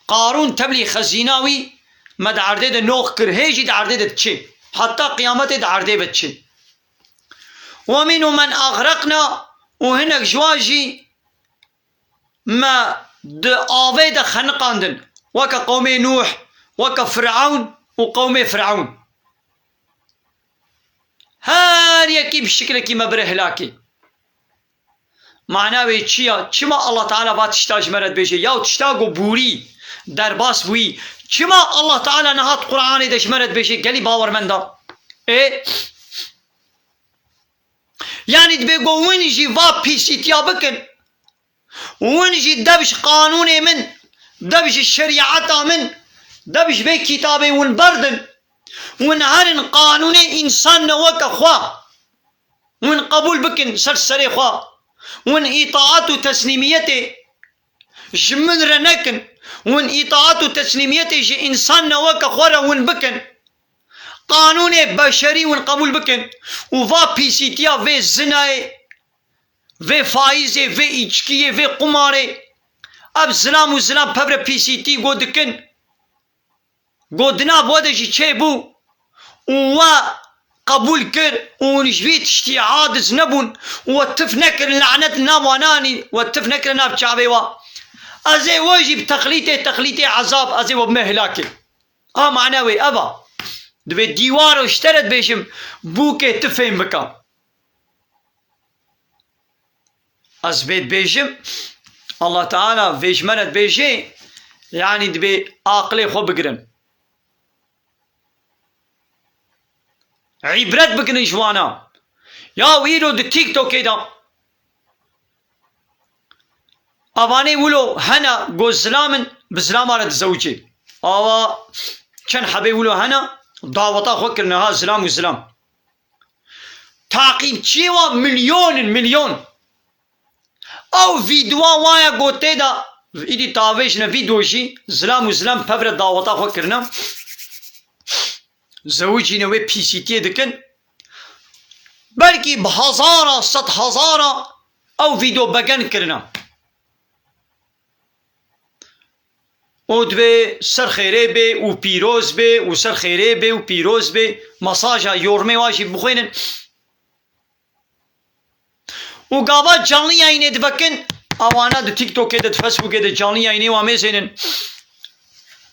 Qarûn tevlî xezîna wî me di erdê de noq kir, hê jî di erdê de diçê. Heta qiyametê di erdê ve diçê. Ve minhum men axreqna û hinek ji wan jî me di avê de xeniqandin. Weke qewmê Nûh, weke Firewn û qewmê Firewn. Her yekî bi şiklekî me bire hilakê. Mana wê çi ya? Çima Allah Teala va tişta ji me re dibêje? Yaw tişta ku bûrî, derbas bûyî. Çima Allah Teala niha di Qur'anê de ji me re dibêje? Gelî bawermenda. Ê? Yanî dibê ku win jî va pîsîtiya bikin. Win jî dev ji qanûnê min, dev ji şerîeta min, dev ji vê kitabê win berdin. Win herin qanûnê însan ne weke xwe. Win qebûl bikin ser serê xwe. Win îtaat û teslîmiyetê ji min re nekin. Win îtaat û teslîmiyetê ji însan ne weke xwe re win bikin. Qanûnê beşerî win qebûl bikin. Û va pîsîtiya vê zinayê, vê faîzê, vê îçkiyê, vê qumarê, ev zilam û zilam pevre pîsîtî go dikin. Go di nav we de jî çêbû û we qebûl kir û hûn ji vî tiştî aciz nebûn û we tif nekirin, lanet li nav wan anîn, we tif nekirin nav çavê we. Ez ê we jî bi texlîtê, texlîtê ezab, ez ê we bime hilakê. A mane wê ev a. Dibê dîwaro ji te re dibêjim, bûkê tu fêm bike. Ez vê dibêjim, Allah Teala vêjmeret bêjê, yanî dibê aqilê xwe bigirin. Îbret bigirin ji wana. Ya îro di TikTokê de avanê wilo hene ku zilam in, bi zilama re dizewicê. Awa çend hebê wilo hene, daweta xwe kirine ha zilam û zilam. Taqîbçiyê wa milyon in, milyon. Ew vîdyoa waya ku tê de, îdî tavêjine vîdyo jî, zilam û zilam pevre daweta xwe kirine. Zewicîne wê pîsîtiyê dikin. Belkî bi hezara, sed hezara ew vîdyo begen kirine. Û divê ser xêrê bê û pîroz bê û ser xêrê bê û pîroz bê. Mesaja yormê wa jî bixwînin. Û gava canlı yayınê divekin, awana di TikTokê de, di Facebookê de canlı yayınê wa mêzênin.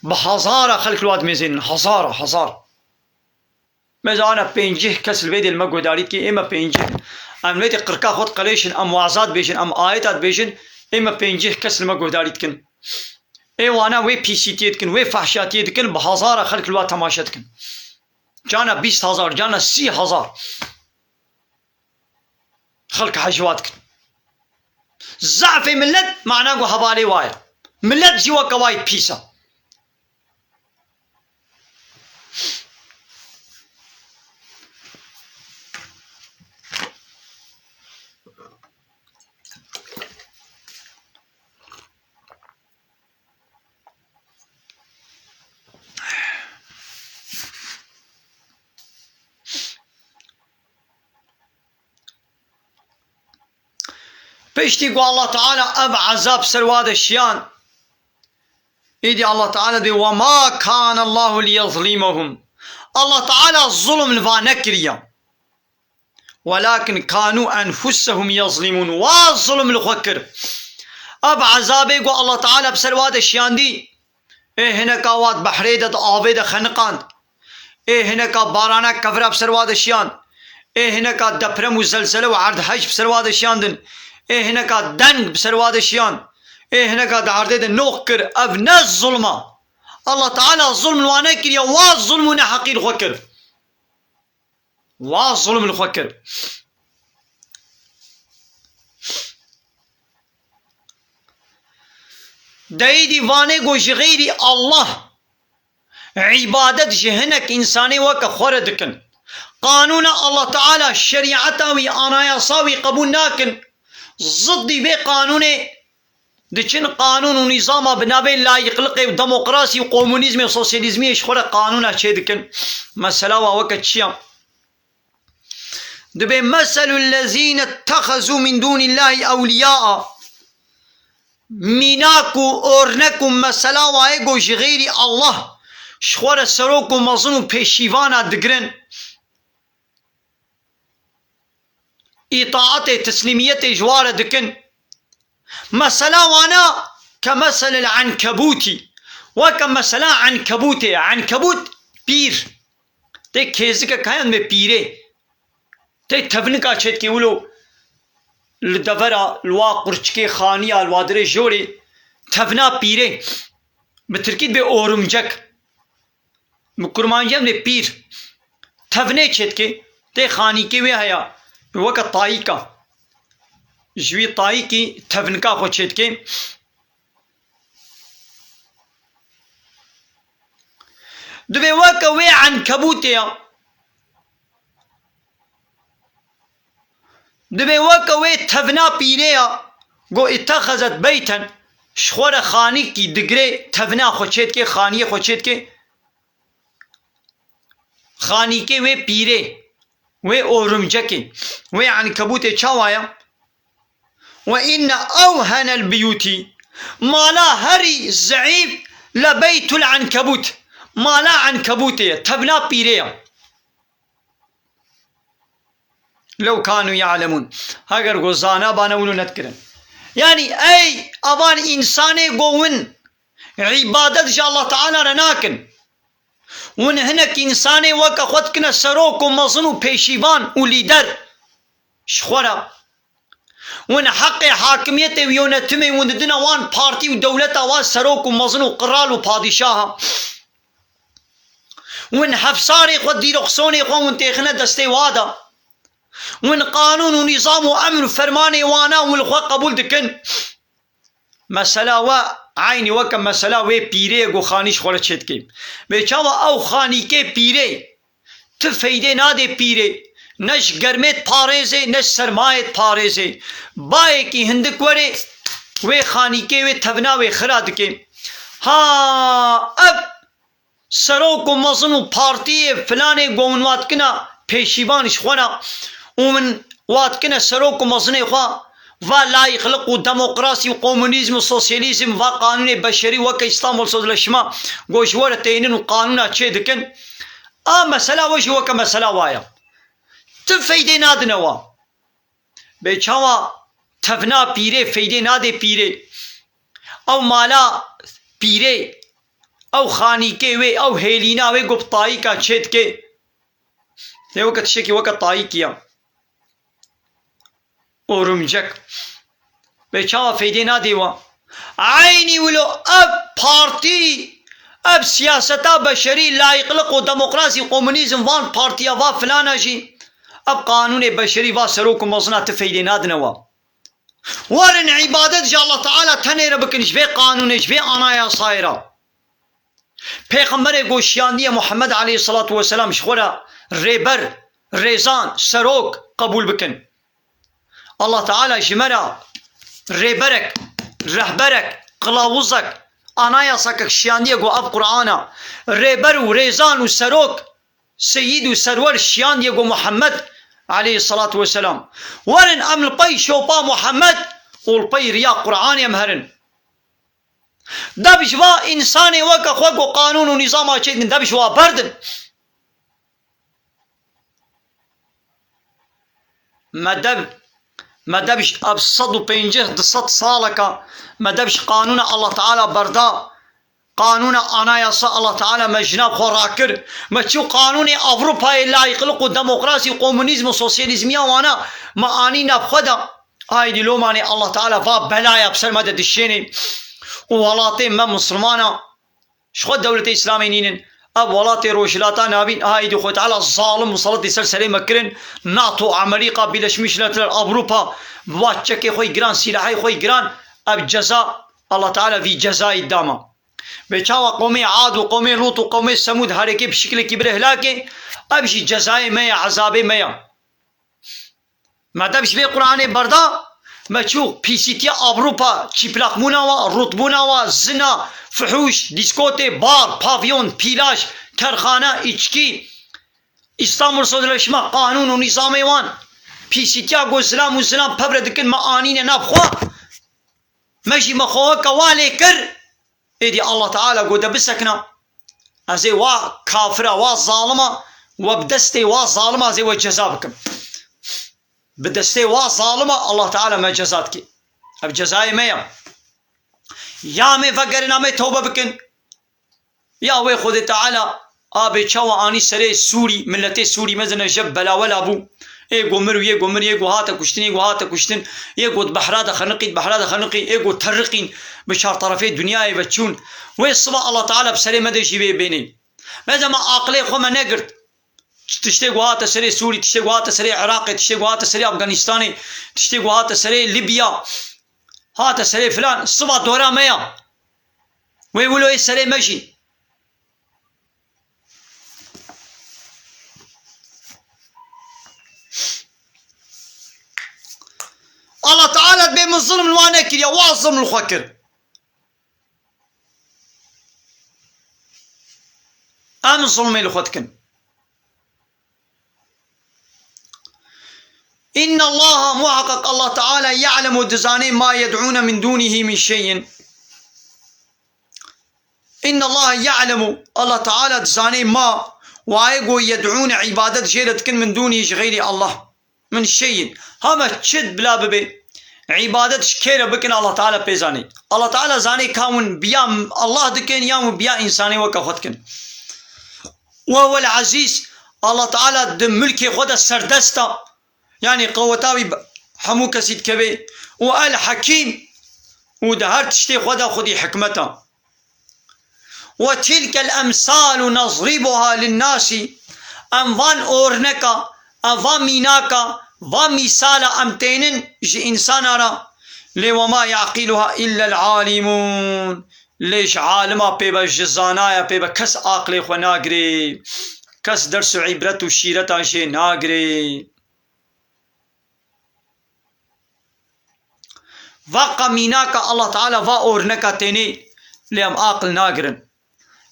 Bi hezara xelk li wa dimêzênin. Hezara, hezar. Mesela ana pêncî kes li vê dê li me guhdarî dike, ê me pêncî. Em vê dê qirka xwe diqelêşin, em wazat bêjin, em ayeta dibêjin, ê me pêncî kes li me guhdarî dikin. Ê wana wê pîsîtiyê dikin, wê fehşatiyê dikin, bi hezara xelk li wa temaşe dikin. Cana bîst hezar, cana sî hezar. Xelk hejwa dikin. Zafê millet mana ku hevalê wa ye. Millet jî weke wa yî pîs e. Piştî ku Allah Teala ev ezab ser wa de şiyan, îdî Allah Teala dê, "Ve ma kâne Allahu liyezlîmehum." Allah Teala zulm li va nekiriye. "Welakin kanu enfusehum yezlîmûn." Wa zulm li xwe kir. Ev ezabê ku Allah Teala bi ser wa de şiyandî, ê hineka wa di behrê de, di avê de xeniqand. Ê hineka barana kevira bi ser wa de şiyan. Ê hineka deprem û zelzele û erdhej bi ser wa de şiyandin. Ê hineka deng bi ser wa de şiyan. Ê hineka di erdê de noq kir. Ev ne zulm a. Allah Teala zulm li wan nekiriye, wa zulm û neheqî li xwe kir. Wa zulm li xwe kir. Deyîdî vanê ku ji xeyrî Allah îbadet ji hinek însanê weke xwe re dikin. Qanûna Allah Teala, şerîeta wî, anayasa wî qebûl nakin. Ziddî vê qanûnê diçin, qanûn û nîzama bi navê layiqliqê û demokrasî û komunîzmê û sosyalîzmiyê ji xwe re qanûna çê dikin. Mesela wa weke çi ya? Dibê, "Meselul lezîne ittehezû min dûnîllâhi ewliyâa." Mînak û ornek û mesela wa yê ku ji xeyrî Allah ji xwe re serok û mezin û pêşîvana digirin. Îtaetê, teslîmiyetê ji wa re dikin. Mesela wana kemeselil enkebûtî. Weke mesela enkebûtê ye. Enkebût pîr. Tê kêzikek heye, em ê pîrê. Tê tevnika çêdikê wilo li devera, li wa qurçikê xaniya, li wa dirê jorê tevna pîrê. Bi tirkî dibê orumcek. Bi kurmancî em dê pîr. Tevnê çêdikê, tê xanîkê wê heya, weke tayîka. Ji wî tayîkî tevnika xwe çêdikê. Dibê weke wê enkebûtê ya. Dibê weke wê tevna pîrê ya, go îtexezet beyten, ji xwe re xanîkî digirê, tevna xwe çêdikê, xaniyê xwe çêdikê, xanîkê wê pîrê, wê orumcekê, wê enkebûtê çawa ya? "Ve inne ewhenel biyûtî." Mala herî zeîf le beytul enkebût. Mala enkebûtê ye, tevna pîrê ye. "Lew kanu ya'lemûn." Heger go zana bane wilo nedikirin. Yanî ey avan însanê go win îbadet ji Allah Teala re nakin. Win hinek însanê weke xwe dikine serok û mezin û pêşîvan û lîder. Ji xwe re. Win heqê hakimiyetê û yönetimê win didine wan partî û dewleta wan serok û mezin û qral û padîşaha. Win hefsarê xwe, dîroxsonê xwe win têxine destê wa de. Win qanûn û nîzam û emr û fermanê wana win li xwe qebûl dikin. Mesela we eynî weke mesela wê pîrê ye ku xanî ji xwe re çêdike. Bê çawa ew xanîkê pîrê ti feydê nadê pîrê, ne ji germê diparêzê, ne ji sermayê diparêzê. Bayekî hindik were wê xanîkê wê tevna wê xira dike. Ha, ev serok û mezin û partiyê filanê ku hûn wa dikine pêşîvan ji xwe re û min wa dikine serok û mezinê xwe, va layîqliq û demokrasî û komunîzm û sosyalîzm, va qanûnê beşerî weke Îstanbul Sözleşme ku ji we re teynin û qanûna çê dikin. A mesela we jî weke mesela wa ye. Ti feydê nadine wa. Bê çawa tevna pîrê feydê nadê pîrê? Ew mala pîrê, ew xanîkê wê, ew hêlîna wê ku bi tayîka çê dike. Lê weke tiştekî weke tayîkî ye. Orumcek. Bê çawa feydê nadê wa? Eynî wilo ev partî, ev siyaseta beşerî, layîqliq û demokrasî, komunîzm, van partiya, va filana jî, ev qanûnê beşerî, va serok û mezina ti feydê nadine wa. Werin îbadet ji Allah Teala tenê re bikin, ji vê qanûnê, ji vê anayasayê re. Pêxemberê ku şiyandiye Muhammed aleyhissalatu vesselam ji xwe re rêber, rêzan, serok qebûl bikin. Allah Teala ji me re rêberek, rehberek, qilawuzek, anayasakek şiyandiye ku ev Qur'an e. Rêber û rêzan û serok, seyîd û serwer şiyandiye ku Muhammed aleyhissalatu vesselam. Werin em li pey şopa Muhammed û li pey riya Qur'anê em herin. Dev ji va însanê weke xwe ku qanûn û nîzama çêdin, dev ji wa berdin. Me dev, me dev ji ev sed û pêncî, du sed saleka, me dev ji qanûna Allah Teala berda, qanûna anayasa Allah Teala me ji nav xwe rakir. Me çû qanûnê Ewropayê layîqliq û demokrasî û komunîzm û sosyalîzmiya wana me anî nav xwe de. Haydî lomanê Allah Teala va belaya bi ser me de dişênê û welatê me misilmana. Ji xwe dewletê Îslamê nînin. Ev welatê Rojhilata Navîn, aîdî Xwedê Teala zalim musallat li ser serê me kirin. NATO, Amerîka, Birleşmiş Milletler, Ewropa, bi va çekê xwe yî giran, sîlahê xwe yî giran, ev ceza, Allah Teala vî cezayî dama. Bê çawa qomê Ad û qomê Lut û qomê Semûd herêkê bi şiklekî bire hilakê, ev jî cezayê me ye, ezabê me ye. Me dev ji vê Qur'anê berda, me çû pîsîtiya Ewropa, çîplaqbûna wa, rûtbûna wa, zina, fihûş, dîskotê, bar, pavyon, pîlaj, kerxane, îçkî, Îstanbul Sözleşme, qanûn û nîzamê wan, pîsîtiya ku zilam û zilam pevre dikin, me anîne nav xwe, me jî me xwe weke wa lê kir. Êdî Allah Teala got de bisekina. Ez ê wa kafira, wa zalima, we bi destê wa zalima ez ê we ceza bikim. Bi destê wa zalima Allah Teala me ceza dike. Ev cezayê me ye. Ya em ê vegerin, em ê tewbe bikin. Ya wê Xwedê Teala abê çawa anî serê Sûrî, miletê Sûrî mezin e, jeb belawela bû. Ê go mir û yê go mir, yê go hate kuştin, yê go hate kuştin, yê go di behra de xeniqî, di behra de xeniqî, ê go teriqîn, bi çar terefê dinyayê ve çûn. Wê siba Allah Teala bi serê me de jî wê bênê. Me zema aqilê xwe me negirt. Tiştê ku hate serê Sûrî, tiştê ku hate serê Iraqê, tiştê ku hate serê Afganistanê, tiştê ku hate serê Libya, hate serê filan, siba dora me ya. Wê wilo ê serê me jî. Allah Teala dibê min zilm li wan nekiriye, wa zilm li xwe kir. Em zilmê li xwe dikin. Inna Allah, muhaqqaq Allah Teala, ya'lemu, dizanê, ma yed'ûne min dûnihî min şeyin. Inna Allah ya'lemu, Allah Teala dizanê ma, wa ê go yed'ûne, îbadet jê re dikin, min dûnihî, ji xeyrî Allah. Min şeyin. Ha me çi bila bibe, îbadet ji kê re bikin, Allah Teala pê zanî. Allah Teala zanî ka hûn biya Allah dikin ya hûn biya însanê weke xwe dikin. Wa huwel Azîz, Allah Teala di milkê xwe de serdest e. Yanî qeweta wî be-, hemû kesî dikeve. Û El Hekîm, û di her tiştê xwe de xwedî hikmet e. وتلك الأمثال نضربها للناس. Em van orneka, em van mînaka, van mîsala em tênin ji însana re. Lê وما يعقلها إلا العالمون. Lê ji alima pê be, ji zanaya pê be, kes aqlê xwe nagirê. Kes ders û îbret û şîreta jê nagirê. Va qemînaka Allah Teala, va orneka tênê, lê em aqil nagirin.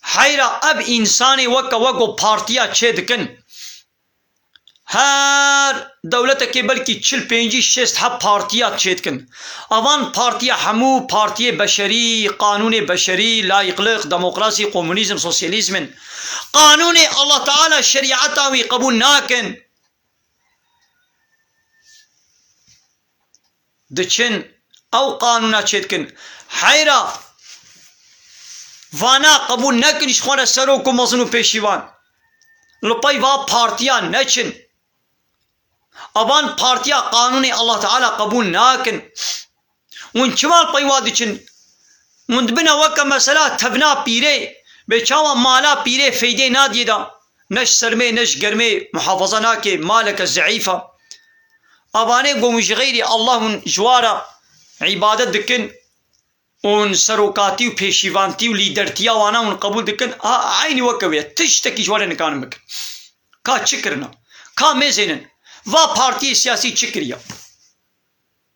Heyra ev însanê weke weko partiya çê dikin. Her dewletekê belkî çil, pêncî, şêst heb partiya çê dikin. Evan partiya hemû partiyê beşerî, qanûnê beşerî, layîqlik, demokrasî, komunîzm, sosyalîzm in. Qanûnê Allah Teala, şerîeta wî qebûl nakin. Diçin ew qanûna çêdikin. Heyra vana qebûl nekin ji xwe re serok û mezin û pêşîvan. Li pey va partiya neçin. Evan partiya qanûnê Allah Teala qebûl nakin. Hûn çima li pey wa diçin? Hûn dibine weke mesela tevna pîrê, bê çawa mala pîrê feydê nadiyê da, ne ji sermê ne ji germê muhafaza nake, maleke zeîf a. Avanê ku hûn ji xeyrî Allah hûn ji wa re îbadet dikin û hûn serokatî û pêşîvantî û lîdertiya wana hûn qebûl dikin, ha, eynî weke wê ye. Tiştekî ji we re nikarin bikin. Ka çi kirine? Ka mêzênin? Va partiyê siyasî çi kiriye?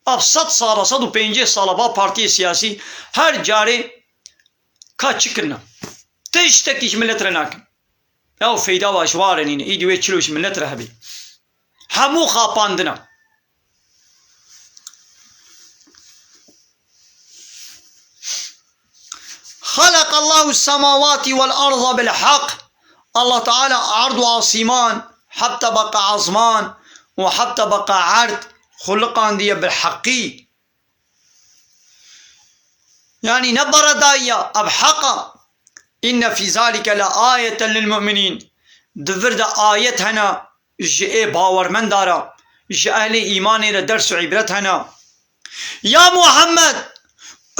Ev sed sala, sed û pêncî sala va partiyê siyasî her carê ka çi kirine? Tiştekî ji milet re nakin. Ew feyda wa ji wa re nîne. Îdî wê çilo ji milet re hebî. Hemû xapandine. خلق الله السماوات والأرض بالحق. Allah Teala erd û asîman, heft tebeqa asman û heft tebeqa erd xuliqandiye bi heqî. Yanî ne beredayî ya, ev heq a. إن في ذلك لآية للمؤمنين. Di vir de ayet hene ji ê bawermenda re, ji ehlê îmanê re ders û îbret hene. Ya Muhammed,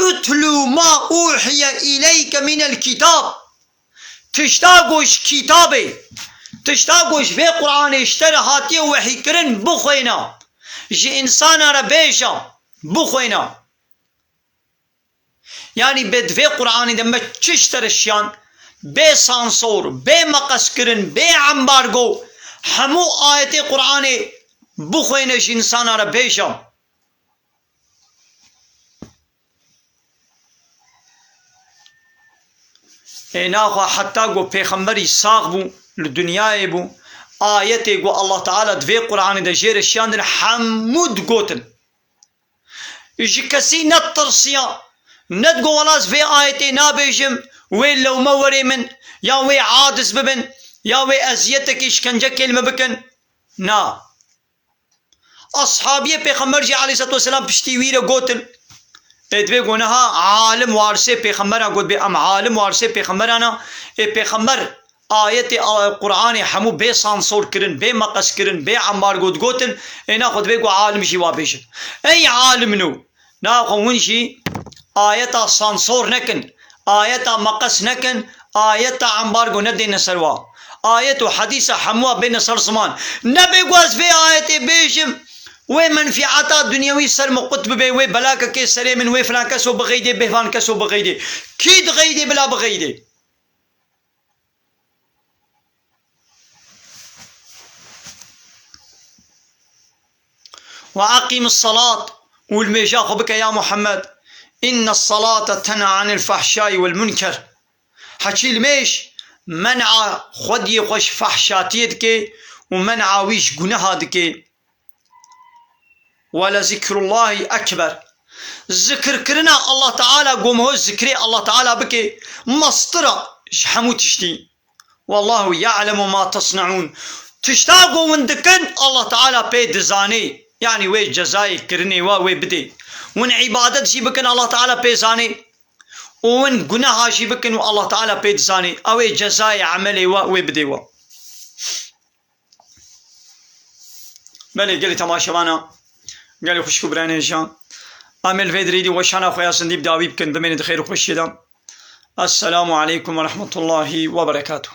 اتل ما أوحي إليك من الكتاب. Tişta ku ji kitabê, tişta ku ji vê Qur'anê ji te re hatiye wehîkirin bixwêne. Ji însana re bêje, bixwêne. Yanî bê di vê Qur'anê de me çi ji te re şiyan, bê sansor, bê meqeskirin, bê embargo, hemû ayetê Qur'anê bixwêne ji însana re bêje. Ê naxwe heta ku pêxemberî sax bû, li dinyayê bû, ayetê ku Allah Teala di vê Qur'anê de jê re şiyandin hemû digotin. Ji kesî netirsiya, nedigo wela ez vê ayetê nabêjim, wê lewme werê min, ya wê aciz bibin, ya wê eziyetekê, îşkencekê li min bikin. Na. Ashabiyê Pêxember jî aleyhisselatu vesselam piştî wî re gotin. Ê divê ku niha alim warisê Pêxembera got bê, em alim warisê Pêxemberan a. Ê Pêxember ayetê a-, Qur'anê hemû bê sansor kirin, bê meqes kirin, bê embargo digotin. Ê naxwe divê ku alim jî wa bêjin. Ey alimno, naxwe hûn jî ayeta sansor nekin. Ayeta meqes nekin, ayeta embargo nedêne ser wa. Ayet û hedîsa hemûa bêne ser ziman. Nebê ku ez vê ayetê bêjim, wê menfîeta dinyewî ser min qut bibe, wê belakekê serê min, wê filan keso bixeydê, bêvan keso bixeydê. Kî dixeydê bila bixeydê? وأقم الصلاة، û limêja xwe bike ya Muhammed. إن الصلاة تنهى عن الفحشاء والمنكر. Heçî limêj men'a xwediyê xwe ji fehşatiyê dike û men'a wî ji guneha dike. ولذكر الله أكبر. Zikirkirina Allah Teala, ku miho zikrê Allah Teala bike, mestir a ji hemû tiştî. والله يعلم ما تصنعون. Tişta ku hûn dikin, Allah Teala pê dizanê. Yanî wê cezayê kirinê we wê bidê. Hûn îbadet jî bikin, Allah Teala pê zanê. Û hûn guneha jî bikin û Allah Teala pê dizanê. Ew ê cezayê emelê we wê bidê we. Belê gelê temaşevana, Gelî xwişk û birayên hêja, em ê li vê dirêdî weşana xwe ya zindî bi dawî bikin. Bimênî di xêr û xweşiyê de. Esselamu aleykum ve rahmetullahi ve berekatuh.